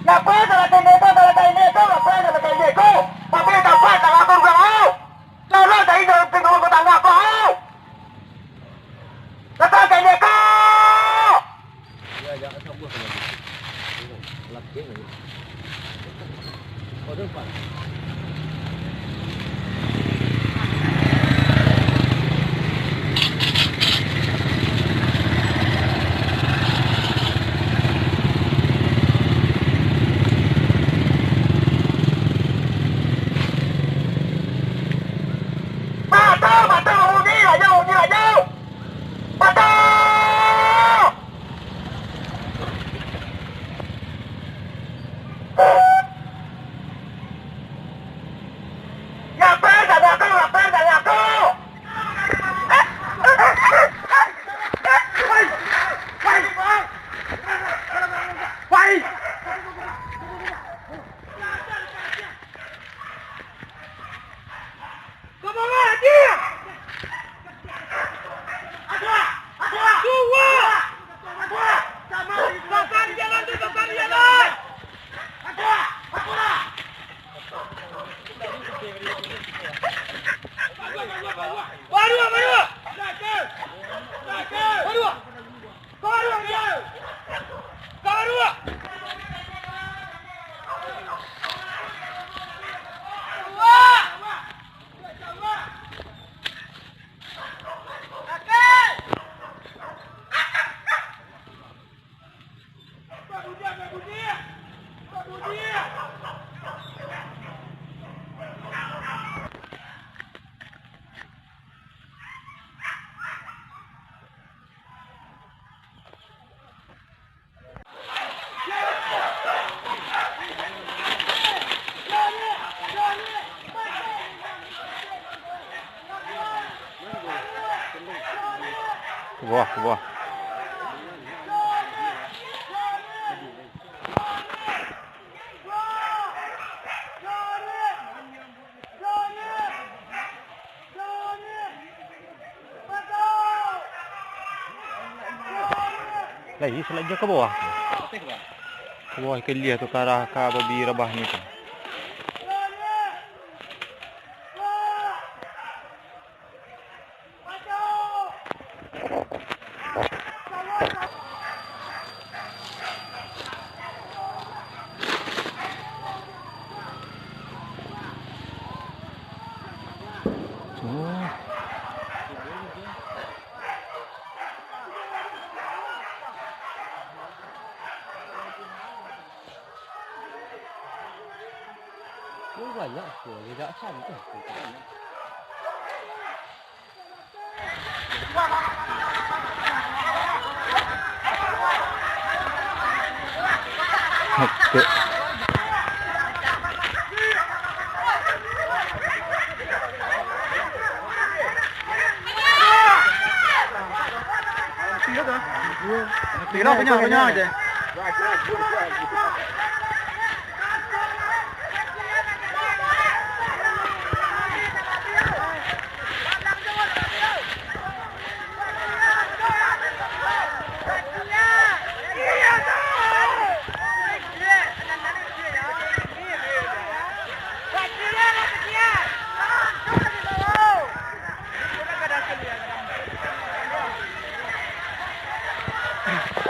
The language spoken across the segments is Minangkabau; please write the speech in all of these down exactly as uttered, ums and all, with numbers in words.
Ngapo salah tindek ko, salah tindek ko, ngapo salah tindek ko? Tapi tampek tangan ko urang au. Salah tindek ko, tindek ko tangan ko au. Salah tindek ko. Mata, mata, uji raja, uji raja. Mata! Ngapo salah ko, ngapo salah ko? Ka bawah, Haji! Suwah! Basari jalan tu, basari jalan! Baru, baru! Baru! Baru! Baru! Ka bawah, ka bawah. Lai, salah jo ka bawah. Ka bawah ka ilia tu, ka arah ka babi rabah ni tu. Ini banyak tu, tidak santai. Tiro banyak, banyak aja.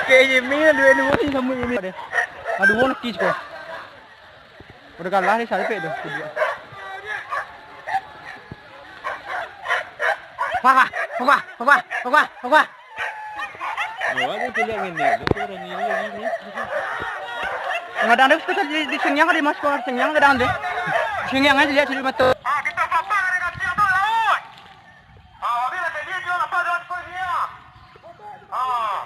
Oke, Jimmy, dua ni sama ini. Aduh, mau lagi, kok. Udah kalah ni, sampai tu. Wah. Wah, wah, wah, wah. Awak tu tidak ngenek, tu orang ini lagi ni. Kadang ada spesial di, di Sengiang, ada mas keluar Sengiang kadang tu. Sengiang aja lihat sudah mata. Ah, kita papak dari kaki tu laut. Ah, bila tadi dia apa dia tu dia. Ah.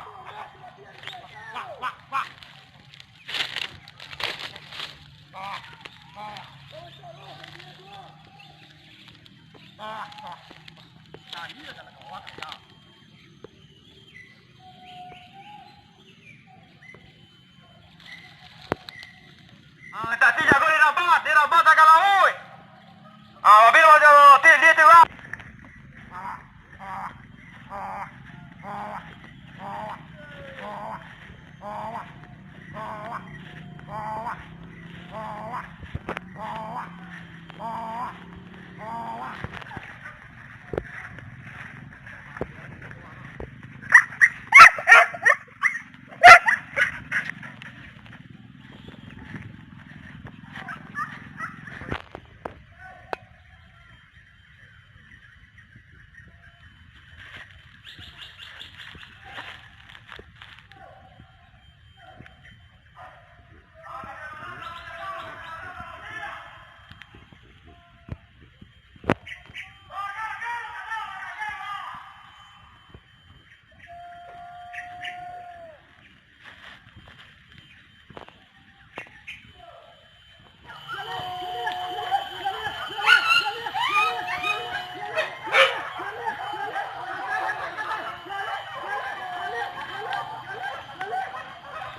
Ah, tak si jago di rabat, di rabat tak kalah, oi. Ah, mobil macam ti, dia tu, ah.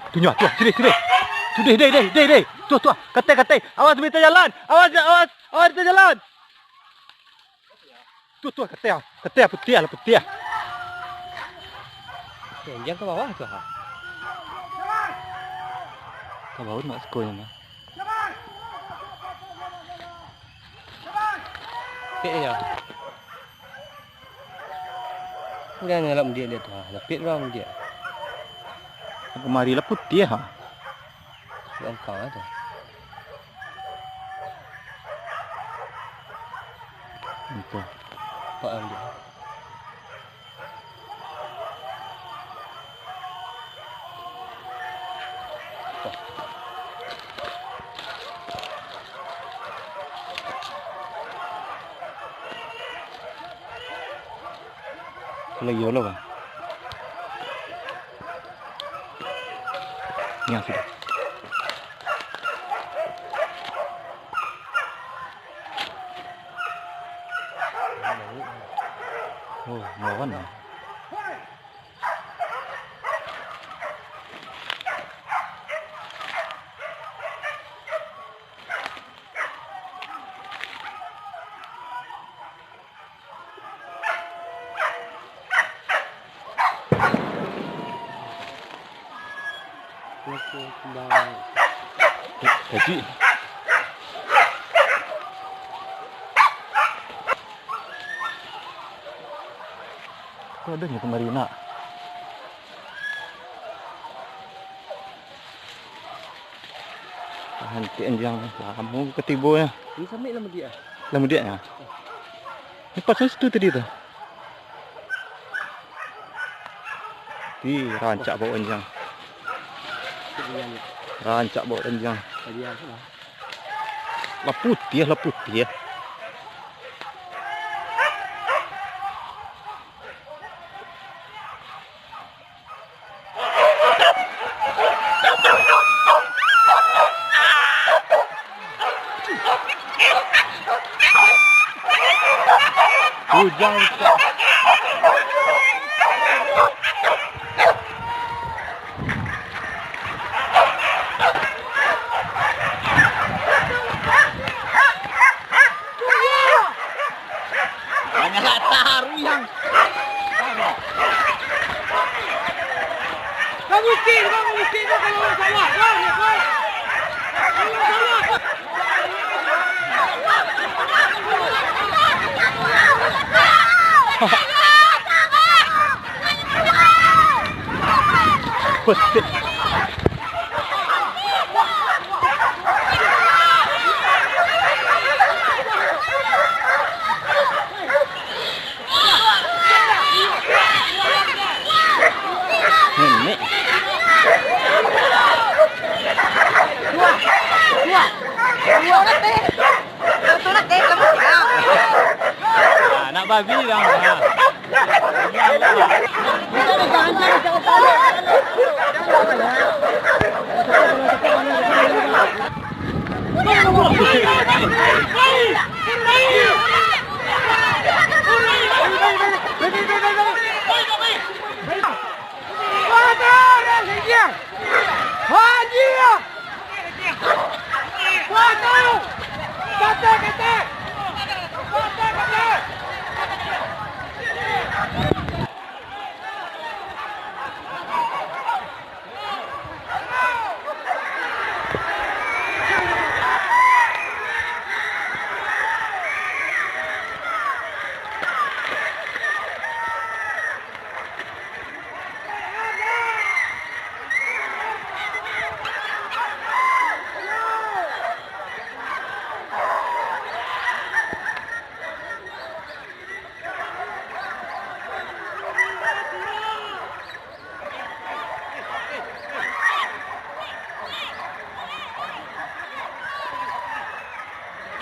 Tu nyo, tu, sini, sini. Tu deh, deh, deh, deh, deh. Tu, tu, katai, katai. Awas minta jalan. Awas, awas, awas minta jalan. Tu, tu, katai ah. Katai ah, putiah lah, putiah. Janjang ka bawah tu, ha. Ka bawah nak sekolah ni. Kek ya. Udah nak mudiak dia tu, ha. Lapik urang mudiak. Kamari lah putiah, ha. Longkang lah tu. Itu. Pak Amdi. Kalau iyo lo, Bang. Yang sudah. Oh, melawan lah. Kaji. Kok adonyo kamari, nak? Tahan, Cik Anjang, lamo ka tibonyo. Ini sampai lah mudiak, ah? Lah mudiak, ya? Ini pasang situ tadi tu. Ih, rancak bau Anjang. Cik Anjang, ya. Rancak bau Anjang. Tadi apa lah? Lah putiah, lah putiah. Ujang. Hanyalah taruh yang. Kamu kiri, kamu kiri, kamu salah. Kamu salah. Babi dah.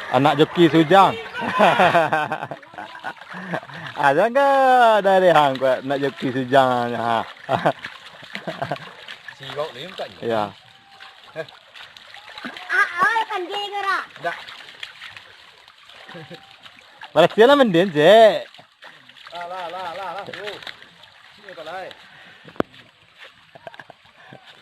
Anak joki Sujang. Ah, jangan dari hang kuat anak joki Sujang, ha. Siwak ni bukan? Ya. Ah, oi, kan dia gerak. Dak. Berarti lah mending, Cek. Lah, lah, lah, lah, lah. Yo. Sini kau lah, eh.